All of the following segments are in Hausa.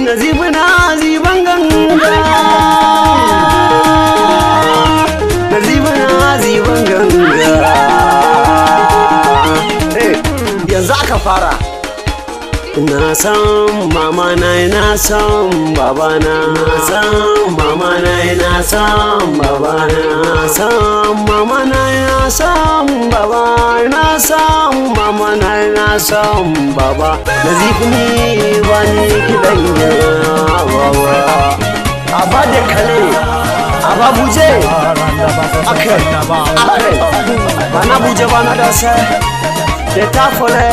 Nazifi na ziban ganga. Nazifi na ziban ganga. Yanzu aka fara. Ina son mama na, ina son baba na. Ina son mama na, ina son baba na. Ina son mama na, ina son baba. Ina son mama na, ina son baba. Nazifi ni ba ni kiɗan baba. Aba da kale, aba buje. Ake, apre. Bana buje bana dase. De tafole,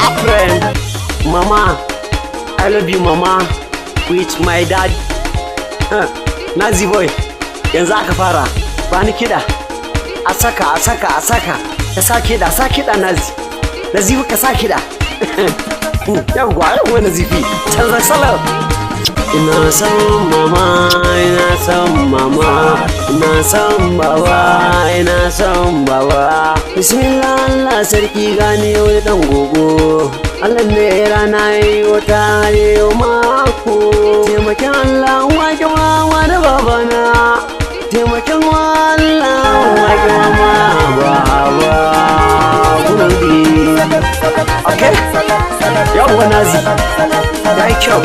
apre. Mama, I love you, mama, with my dad. Huh. Nazi boy, yanzu aka fara, ba ni kiɗa. A saka, a saka, a saka, ka sa kiɗa, sa kiɗa Nazi. Nazifi, ka sa kiɗa. Yawwa, yawwa Nazifi, canza salon. Ina son mama, ina son mama, ina son baba, ina son baba. Bismillah, Allah sarki, gani wani dan gogo. Allah ne rana yi wata yi mako. Taimakon Allah wake mama da babana. Taimakon Allah wake mama baba. Gurbi. Okay? Yawwa Nazi. Ya yi kyau.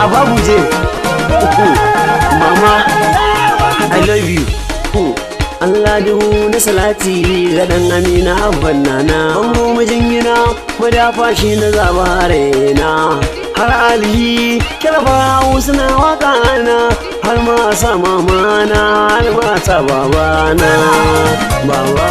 A babu je. Mama, I love you. Allah duhu na salati ga dan Amina abban nana. Bango majingina madafa shi na zaba raina. Har alihi kirfa suna waka na, har ma sa mama na, har ma sa babana. Baba.